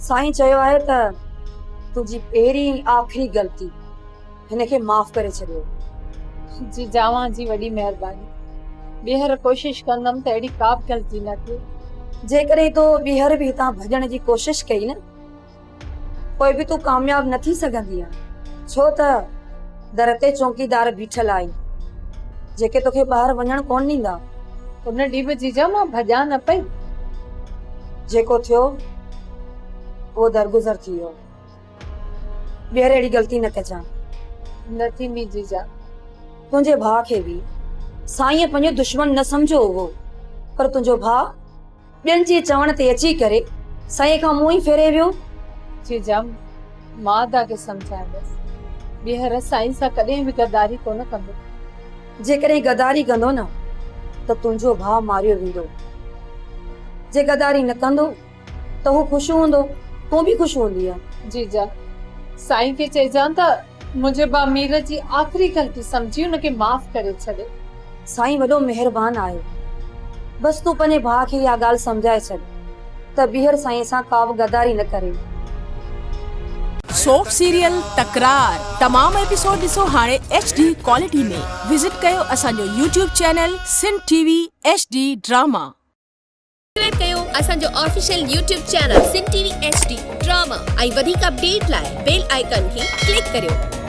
سائين چيو آهي ته تنهنجي پهرين ۽ آخري غلطي هن کي معاف ڪري ڇڏيو. جي جاوان جي وڏي مهرباني. ٻيهر ڪوشش ڪندم ته اهڙي ڪا به غلطي نه ٿئي. جيڪڏهن تو ٻيهر به هتان ڀڄڻ جي ڪوشش ڪئي نه پوء به تون ڪامياب نه ٿي سگهندينء ڇو ته در تي چونڪيدار بيٺل آهن جيڪي توکي ٻاهر وڃڻ ڪونه ڏيندا. ان ڏينهن به جيجا مان ڀڄان نه پئي. جيڪو ٿيو اهو درگذر ٿي ويو. ٻيهر اهڙي غلطي نه ڪجان. نه ٿيندي جيجا. تنهنجي ڀاء کي به سائينء پنهنجو دشمن نه سمجهيو هو پر تنهنجو ڀاء ٻين جي چوڻ تي اچي ڪري سائينء کان منهن ئي ڦيري ويو. جيجا مان ادا کي سمجهائيندس. ٻيهر سائين سان ڪڏهن به غداري ڪونه ڪندو. جيڪڏهن غداري ڪندو نه ته تنهنجو ڀاء ماريو ويندو. جي غداري نه ڪندو ته هو خوش هوندو، تون به خوش هوندينء. جيجا، سائين کي چئجان ته منهنجي ڀاء مير جي آخري غلطي سمجهي ان کي معاف ڪري ڇڏي. سائين وڏو مهربان آهي. بس تون پنهنجي ڀاء کي اها ڳالهه سمجهائي ڇڏ ته ٻيهر سائين سان ڪا به غداري نه ڪري. سوپ سيريل تڪرار تمام ايپيسوڊ ڏسو هاڻي ايڇ ڊي ڪوالٽي ۾ وزٽ ڪيو اسان جو YouTube channel Sindh T V H D drama. Subscribe ڪيو اسان جو official YouTube channel Sindh T V H D drama ۽ وڌيڪ اپڊيٽ لاء بيل آئيڪان کي ڪلڪ ڪريو.